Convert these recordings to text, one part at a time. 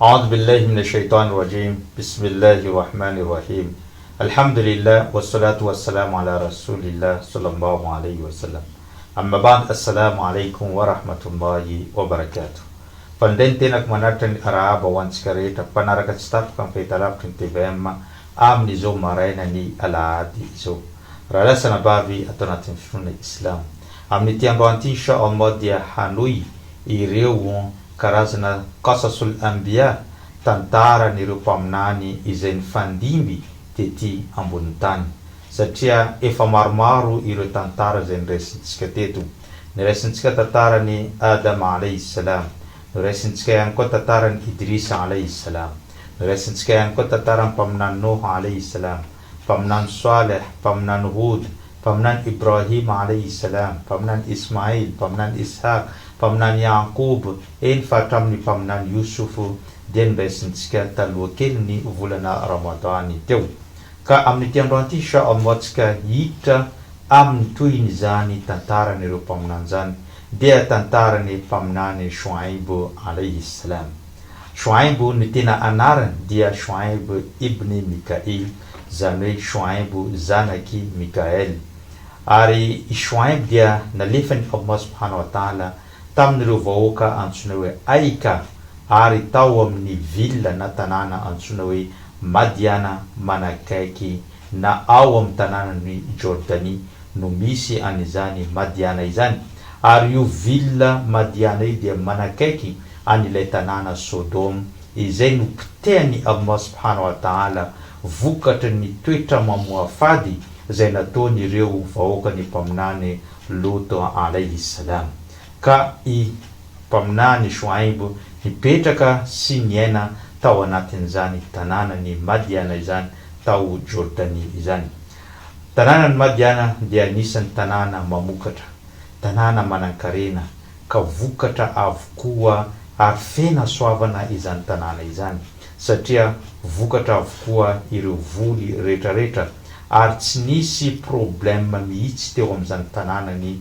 A'udhu billahi minash shaitanir rajim. Bismillahir rahmanir rahim. Alhamdulillah wassalatu wassalamu ala rasulillah sallallahu alayhi wasallam. Amma ba'd assalamu alaikum wa rahmatullahi wa barakatuh. Fa indray ny tenako manatitra ny arahaba ho antsika rehetra mpanaraka tsy tapaka ny fahitalavitry ny tvm amin'izao maraina ny alahady izao. Rahalahy sy anabavy ato anatin'ny finoana Islam. Amin'ity androany ity insha Allah dia hanohy ireo karazana Qasasul Anbiya, tantaran'ireo mpaminany izay nifandimby tety ambonin'ny tany. Satria efa maromaro ireo tantara izay noraisintsika teto. Noraisintsika tantaran'i Adam alayhi salam. Noraisintsika ihany koa tantaran'i Idris alayhi salam. Noraisintsika ihany koa tantaran'ny mpaminany Noho alayhi salam. Mpaminany Swaleh, Mpaminany Hud, Mpaminany Ibrahim alayhi salam, Mpaminany Ismail, Mpaminany Ishaq, Mpaminany Ya'qub, eny fa hatramin'ny Mpaminany Yusuf dia noraisintsika taloha kelin'ny volana Ramadany teo. Ka amin'ity androany ity insha Allah tsika hiditra amin'ny tohin'izany tantaran'ireo Mpaminany izany dia tantaran'ny Mpaminany Shu'aib alayhi salam. Shu'aib ny tena anarany dia Shu'aib ibn Mikail, izany hoe Shu'aib zanak'i Mikael. Ary i Shu'aib dia nalefan'i Allah subhanahu wa ta'ala tamin'ireo vahoaka antsoina hoe Aika ary tao amin'ny ville na tanàna antsoina hoe Madiana manakaiky na ao amin'ny tanànan'i Jordanie no misy an'izany Madiana izany. Ary io ville Madiana io dia manakaiky an'ilay tanàna Sodom izay nopotehan'i Allah subhanahu wa ta'ala vokatry ny toetra mamoafady izay nataon'ireo vahoakan'ny Mpaminany Lot alayhi salam. Ka i Mpaminany Shu'aib nipetraka sy niaina tao anatin'izany tanànan'i Madiana izany tao Jordanie izany. Tanànan'i Madiana dia anisan'ny tanàna mamokatra, tanàna manankarena, ka vokatra avokoa ary feno hasoavana izany tanàna izany, satria vokatra avokoa ireo voly retraretra, ary tsy nisy problème mihitsy teo amin'izany tanànan'i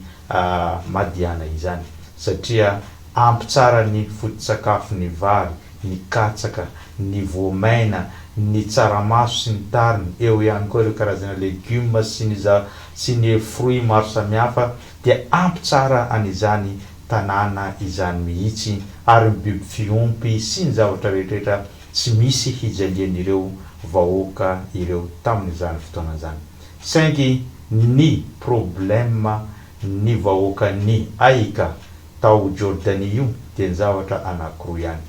Madiana izany, satria ampy tsara ny foto-tsakafo ny vary, ny katsaka, ny voamaina, ny tsaramaso sy ny tariny, eo ihany koa ireo karazana legioma sy ny sy ny fruits maro samihafa, dia ampy tsara an'izany tanàna izany mihitsy ary ny biby fiompy sy ny zavatra rehetrretra tsy misy hijalian'ireo vahoaka ireo tamin'izany fotoana izany. Saingy ny problème ny vahoakan'ny Aika tao Jordanie io dia ny zavatra anankiroa ihany.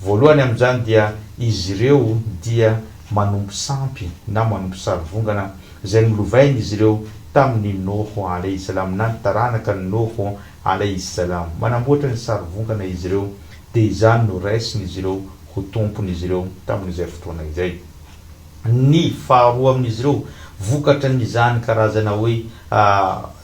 Voalohany amin'izany dia izy ireo dia manompo sampy na manompo sarivongana izay nolovain'izy ireo tamin'i Noho alaihi salam na ny taranaka an'i Noho alaihi salam. Manamboatra ny sarivongana izy ireo dia izany no raisin'izy ireo ho tompon'izy ireo tamin'izay fotoana izay. Ny faharoa amin'izy ireo, vokatra an'izany karazana hoe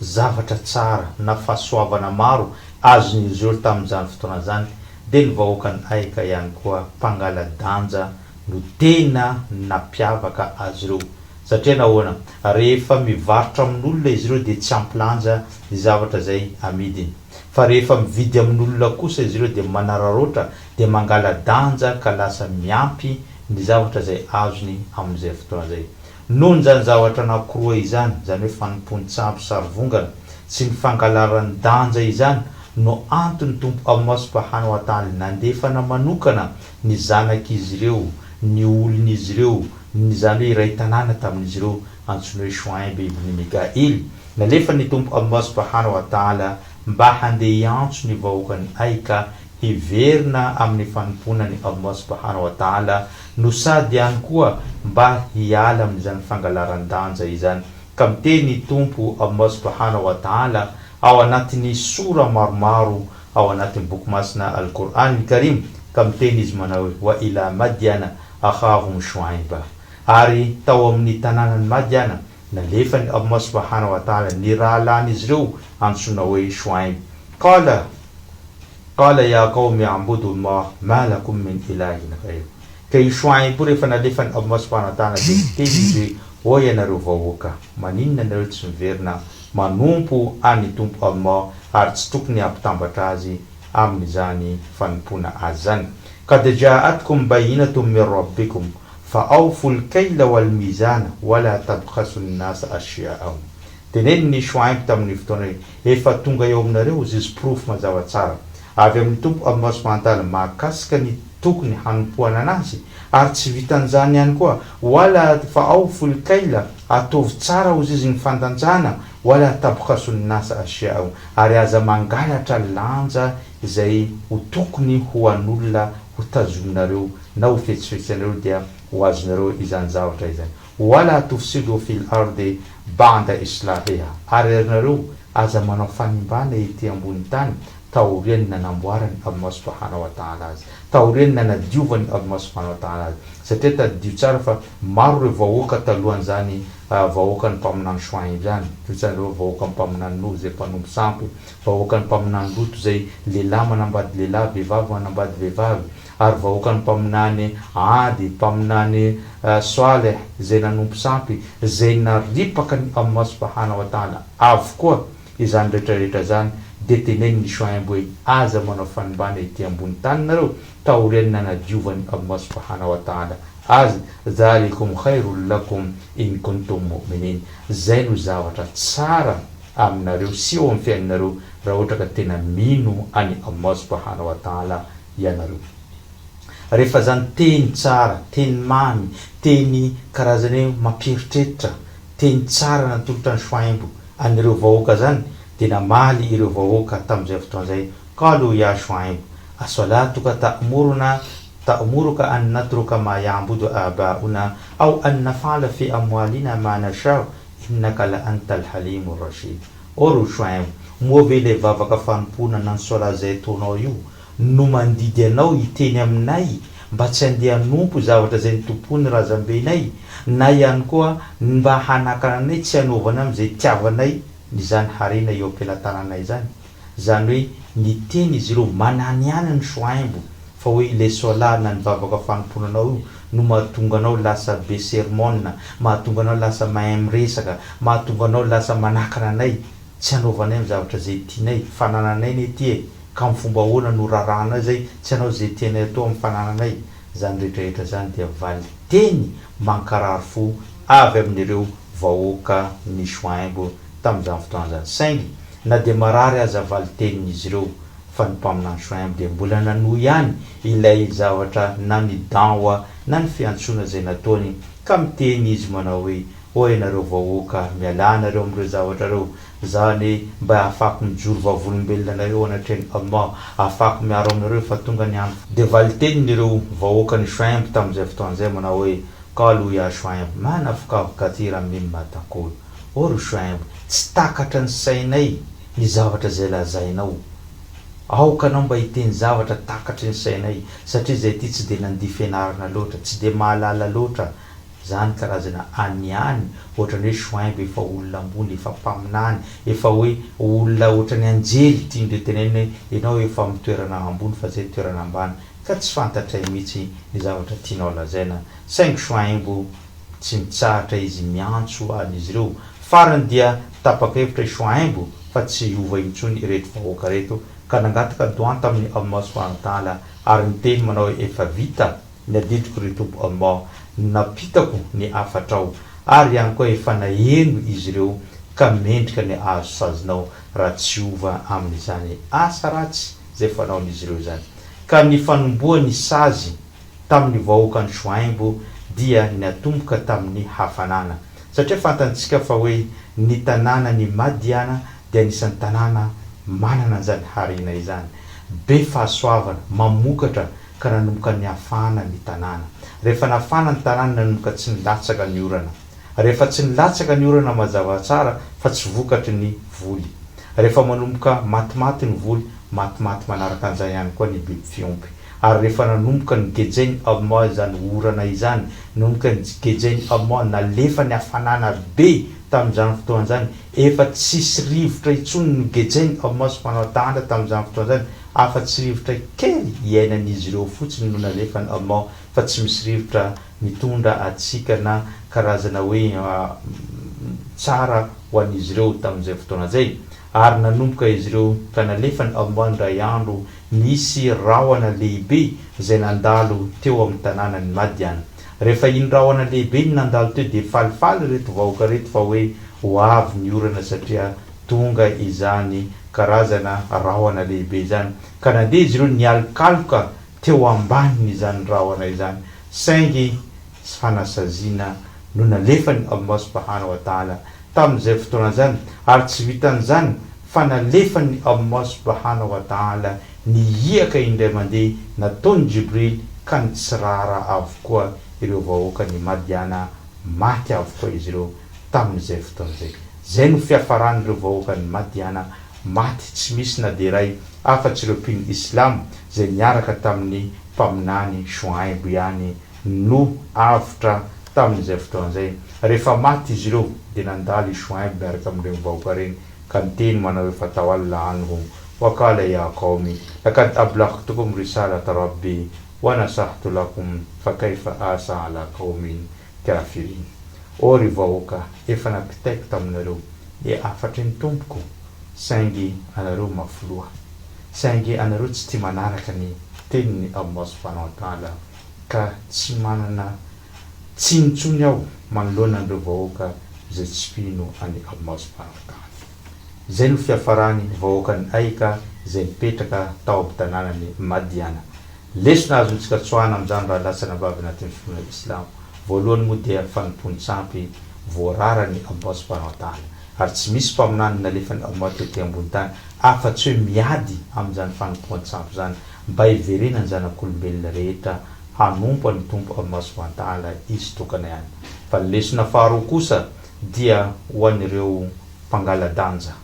zavatra tsara na fahasoavana maro azon'izy ireo tamin'izany fotoana izany dia ny vahoakan'i Aika ihany koa mpangala-danja no tena nampiavaka azy ireo. Satria nahoana? Rehefa mivarotra amin'olona izy ireo dia tsy ampy lanja ny zavatra izay amidiny. Fa rehefa mividy amin'olona kosa izy ireo dia manararaotra, dia mangala-danja ka lasa miampy ny zavatra izay azony amin'izay fotoana izay. Noho izany zavatra anankiroa izany, izany hoe fanompoan-tsampy sarivongana sy ny fangalaran-danja izany no antony Tompo Allah subhanahu wa ta'ala nandefana manokana ny zanak'izy ireo, ny olon'izy ireo, ny izany hoe iray tanàna tamin'izy ireo, antsoina hoe Shu'aib ibn Mika'il. Nalefan'ny Tompo Allah subhanahu wa ta'ala mba handeha hiantso ny vahoakan'i Aika hiverina amin'ny fanompoana an'i Allah subhanahu wa ta'ala no sady ihany koa mba hiala amin'izany fangalaran-danja izany. Ka miteny ny Tompo Allah subhanahu wa ta'ala ao anatin'ny sora maromaro ao anatin'ny boky masina Al-Qur'an Al-Karim ka miteny izy manao hoe, Wa ila Madyana akhahum Shu'ayba. Ary tao amin'ny tanànan'i Madyana, nalefan'i Allah subhanahu wa ta'ala ny rahalahin'izy ireo antsoina hoe Shu'ayb. Qala, Qala ya qawmi a'budu Allah ma lakum min ilahin ghayruh. Ka io Shu'ayb io rehefa nalefan'i Allah subhanahu wa ta'ala dia niteny izy hoe, Ô ianareo vahoaka, maninona ianareo tsy miverina manompo an'i Tompo Allah ary tsy tokony hampitambatra Azy amin'izany fanompoana Azy izany. Qad ja'atkum bayyinatun min rabbikum fa awful kayla wal mizana wa la tabkhasu an-nasa ashya'ahum. Tenenin'i Shu'ayb tamin'ny fotoana hoe, Efa tonga eo aminareo izy porofo mazava tsara avy amin'ny Tompo Allah subhanahu wa ta'ala mahakasika ny tokony hanompoana an'Azy, ary tsy vitan'izany ihany koa, wa la fa awful kayla, ataovy tsara hozy izy ny fandanjana, wa la tabkhasu an-nasa ashya'ahum, ary aza mangalatra lanja izay ho tokony ho an'olona ho tazominareo na ho fetsifetsenareo dia ho azonareo izany zavatra izany. Wala tufsidu fil ardi ba'da islahiha, ary ianareo aza manao fanimbana ety ambony tany taorian'ny nanamboaran'i Allah subhanahu wa ta'ala azy, taorian'ny nanadiovan'i Allah subhanahu wa ta'ala azy, satria tadidio tsara fa maro ireo vahoaka talohan'izany vahoakan'ny Mpaminany Shu'aib izany, tadidio tsara ireo vahoakan'ny Mpaminany Noho izay mpanompo sampy, Vahoakan'ny mpaminany Loto izay lehilahy manambady lehilahy, vehivavy manambady vehivavy, ary vahoakan'ny mpaminany Ady, mpaminany Swaleh izay nanompo sampy, izay naripaka ny Allah subhana wa ta'ala avokoa izany rehetra rehetra izany, dia tenenin'i Shu'aib hoe, Aza manao fanimbana ety ambony tany nareo taorian'ny nanadiovan'i Allah subhana wa ta'ala azy, dhalikum khairul lakum in kuntum mu'minin, izay no zavatra tsara aminareo sy eo amin'ny fiainanareo raha ohatra ka tena mino an'i Allah subhanahu wa ta'ala ianareo. Rehefa izany teny tsara, teny mamy, teny karazany hoe mampieritreritra, teny tsara natolotra an'i Shu'aib an'ireo vahoaka izany dia namaly ireo vahoaka tamin'izay fotoana izay, Qalu ya Shu'aib, asalatuka ta'muruna ta'muruka an natruka ma ya'budu aba'una aw an naf'ala fi amwalina ma nasha'u Innaka la antal halimur rashid. Ô ry Shu'aib, moa ve ilay vavaka fanompoana na ny Solah izay ataonao io no mandidy anao hiteny aminay mba tsy handeha hanompo zavatra izay notompoin'ny razambenay, na ihany koa ny mba hanakana anay tsy hanaovana amin'izay itiavanay ny izany harena eo am-pelatananay izany? Izany hoe niteny izy ireo mananihany an'i Shu'aib fa hoe ilay Solah na ny vavaka fanompoana anao io no mahatonga anao lasa be sermon, mahatonga anao lasa mahay miresaka, mahatonga anao lasa manakana anay tsy hanaovanay ny zavatra izay tianay, fanananay anie ity e, ka amin'ny fomba ahoana no rarahanao izay tsy hanao izay tianay atao amin'ny fanananay? Izany rehetrarehetra izany dia valinteny mankarary fo avy amin'ireo vahoaka ny Shu'aib tamin'izany fotoana izany. Saingy Na dia marary aza valin-tenin'izy ireo fa ny Mpaminany Shu'aib dia mbola nanohy ihany ilay zavatra na ny da'wa na ny fiantsoana izay nataony ka miteny izy manao hoe, Ô ianareo vahoaka, mialà nareo amin'ireo zavatra ireo, izaho anie mba ahafahako mijoro vavolombelona anareo eo anatrehan'i Allah, ahafahako miaro aminareo efa tonga ny andro Dia valin-tenin'ireo vahoakan'i Shu'aib tamin'izay fotoana izay manao hoe, Qalu ya Shu'aib, ma nafqahu kathiran mimma taqul. Ô ry Shu'aib, tsy takatra ny sainay ny zavatra izay lazainao. Aoka anao mba hiteny zavatra takatry ny sainay, satria izay ity tsy dia nandia fianarana loatra, tsy dia mahalala loatra izany karazana aniany, ohatran'ny hoe Shu'aib efa olona ambony, efa mpaminany, efa hoe olona ohatran'ny anjely tian'ireo tenenina hoe ianao efa amin'ny toerana ambony fa izay toerana ambany, ka tsy fantatray mihitsy ny zavatra tianao lazaina. Saingy Shu'aib Tsy mitsahatra izy miantso an'izy ireo. Farany dia tapa-kevitra i Shu'aib fa tsy hiova intsony ireto vahoaka ireto ka nangataka doan tamin'i Allah subhanahu wa ta'ala ary niteny manao hoe efa vita ny adidiko ry Tompo Allah, nampitako ny hafatrao ary ihany koa efa naheno izy ireo ka mendrika ny hahazo sazinao raha tsy hiova amin'izany asa ratsy izay fanaon'izy ireo izany. Ka ny fanombohan'ny sazy tamin'ny vahoakan'i Shu'aib dia niatomboka tamin'ny hafanana. Satria fantantsika fa hoe ny tanànan'i Madiana dia anisan'ny tanàna manana an'izany harena izany. Be fahasoavana, mamokatra ka nanomboka nihafana ny tanàna. Rehefa nafana ny tanàna nanomboka tsy nilatsaka ny orana. Rehefa tsy nilatsaka ny orana mazava tsara fa tsy vokatry ny voly. Rehefa manomboka matimaty ny voly, matimaty manaraka an'izay ihany koa ny biby fiompy. Ary rehefa nanomboka nigejain'i Allah izany orana izany, nanomboka nigejain'i Allah, nalefa ny hafanana be tamin'izany fotoana izany, efa tsisy rivotra intsony nogejain'i Allah subhanahu wa ta'ala tamin'izany fotoana izany, afa-tsy rivotra kely iainan'izy ireo fotsiny no nalefan'i Allah, fa tsy misy rivotra mitondra hatsiaka na karazana hoe tsara ho an'izy ireo tamin'izay fotoana izay. Ary nanomboka izy ireo ka nalefan'i Allah indray andro Nisy rahona lehibe izay nandalo teo amin'ny tanànan'i Madian. Rehefa iny rahona lehibe iny nandalo teo dia falifaly ireto vahoaka ireto fa hoe ho avy ny orana satria tonga izany karazana rahona lehibe izany. Ka nandeha izy ireo nialokaloka teo ambanin'izany rahona izany saingy fanasaziana no nalefan'i Allah subhanahu wa ta'ala tamin'izay fotoana izany, ary tsy vitan'izany fa nalefan'i Allah subhanahu wa ta'ala ny hiaka indray mandeha nataon'i Jibril ka nitsirara avokoa ireo vahoakan'i Madiana, maty avokoa izy ireo tamin'izay fotoana izay. Izay no fiafaran'ireo vahoakan'i Madiana, maty tsy misy na dia iray afa-tsy ireo mpino Islamo izay niaraka tamin'ny Mpaminany Shu'aib ihany no avotra tamin'izay fotoana izay. Rehefa maty izy ireo, dia nandalo i Shu'aib miaraka amin'ireny vahoaka ireny, ka niteny manao hoe, Fatawalla anhum, wa qala ya qawmi, laqad ablaghtukum risalata Rabbi, wa nasahtu lakum, fa kayfa asa ala qawmin kafirin. Ô ry vahoaka, efa nampitaiko taminareo ny hafatry ny Tompoko, saingy anareo mafy loha. Saingy anareo tsy tia manaraka ny tenin'i Allah subhanahu wa ta'ala, ka tsy manana tsiny intsony aho manoloana an'ireo vahoaka izay tsy mpino an'i Allah subhanahu wa ta'ala. Izay no fiafaran'ny vahoakan'i Aika izay nipetraka tao amin'ny tanànan'i Madiana. Lesona azontsika tsoahana amin'izany raha latsy anabavy anatin'ny finoana Islamo. Voalohany moa dia fanompoan-tsampy voararan'i Allah subhanahu wa ta'ala. Ary tsy misy mpaminany nalefan'i Allah tety ambony tany afa-tsy hoe miady amin'izany fanompoan-tsampy izany mba hiverenan'ny zanak'olombelona rehetra hanompo an'i Tompo Allah subhanahu wa ta'ala Izy tokana ihany. Fa ny lesona faharoa kosa dia ho an'ireo mpangala-danja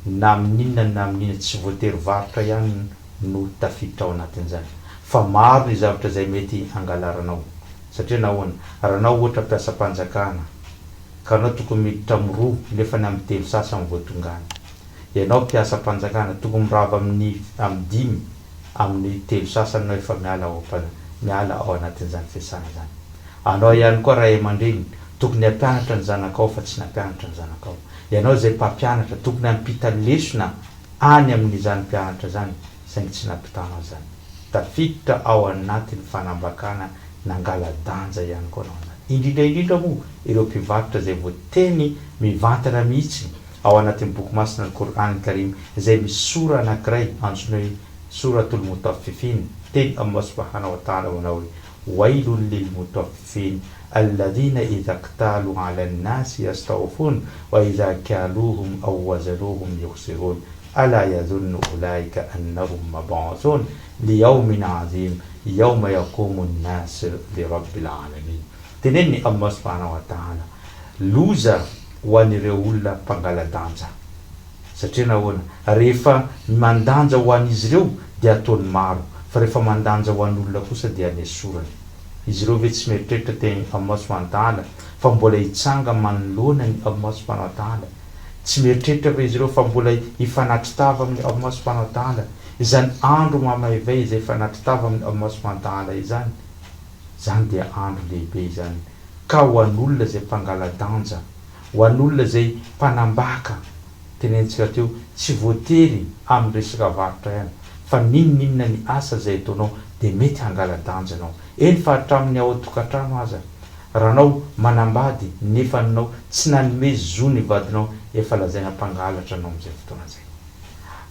na amin'inona na amin'inona tsy voatery varotra ihany no tafiditra ao anatin'izany fa maro ny zavatra izay mety hangalaranao satria nahoana? Raha anao ohatra mpiasam-panjakana ka anao tokony miditra amin'ny roa nefa ny amin'ny telo sasany vao tonga any. Ianao mpiasam-panjakana tokony mirava amin'ny amin'ny dimy amin'ny telo sasany anao efa miala ao am miala ao anatin'izany fiasana izany. Anao ihany koa ray aman-dreny tokony hampianatra ny zanakao fa tsy nampianatra ny zanakao. Ianao izay mpampianatra tokony hampita lesona any amin'izany mpianatra izany saingy tsy nampitanao izany. Tafiditra ao anatin'ny fanambakana nangala-danja ihany koa anao izany. Indrindra indrindra moa ireo mpivarotra izay voateny mivantana mihitsy ao anatin'ny boky masina Al-Qur'an Al-Karim izay misy sora anankiray antsoina hoe Soratul Mutaffifin, teny Allah subhanahu wa ta'ala manao hoe, Wailun lil mutaffifin alladhina idha qtalu ala an-nasi yastawfun wa idha kaluhum aw wazanuhum yukhsirun ala yadhunnu ulaika annahum mab'uthun li yawmin 'azim yawma yaqumu an-nas li rabbil alamin. Tenenin'i Allah subhanahu wa ta'ala, Loza ho an'ireo olona mpangala-danja. Satria nahoana? Rehefa mandanja ho an'izy ireo dia ataony maro, fa rehefa mandanja ho an'olona kosa dia nesorany. Izy ireo ve tsy mieritreritra teny Allah subhanahu wa ta'ala fa mbola hitsanga manoloana an'i Allah subhanahu wa ta'ala? Tsy mieritreritra ve izy ireo fa mbola hifanatri-tava amin'i Allah subhanahu wa ta'ala? Izany andro mamaivay izay hifanatri-tava amin'i Allah subhanahu wa ta'ala izany, izany dia andro lehibe izany. Ka ho an'olona izay mpangala-danja, ho an'olona izay mpanambaka, tenenitsika teo, tsy voatery amin'ny resaka varotra ihany, fa n'inon'inona ny asa izay ataonao dia mety hangala-danja anao. Eny fa hatramin'ny ao an-tokantrano aza. Raha anao manambady nefa anao tsy nanome zo ny vadinao efa lazaina mpangalatra anao amin'izay fotoana izay.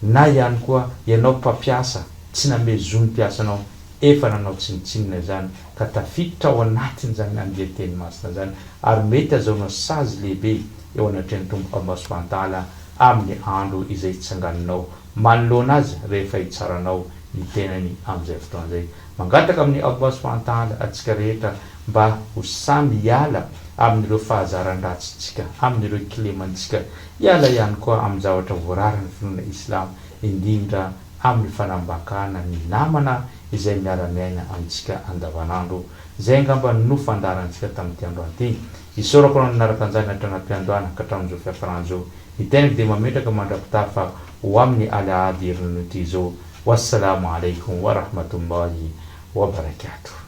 Na ihany koa ianao mpampiasa tsy nanome zo ny mpiasanao efa nanao tsinontsinona izany ka tafiditra ao anatin'izany andian-teny masina izany ary mety azahoanao sazy lehibe eo anatrehan'ny Tompo Allah subhanahu wa ta'ala amin'ny andro izay hitsangananao manoloana Azy rehefa hitsaranao ny tenany amin'izay fotoana izay. Mangataka amin'i Allah subhanahu wa ta'ala antsika rehetra mba ho samy hiala amin'ireo fahazaran-dratsintsika, amin'ireo kilemantsika, hiala ihany koa amin'ny zavatra voararan'ny finoana Islamo, indrindra amin'ny fanambakana ny namana izay miara-miaina amintsika andavanandro. Izay angamba no fandaharantsika tamin'ity androany ity. Isaorako anao nanaraka an'izany hatrany am-piandohana ka hatramin'izao fiafarana izao. Ny tenako dia mametraka mandra-pitafa ho amin'ny alahady herinandro ity izao. Wassalamo alaikum wa rahmatullahi wa barakatuh.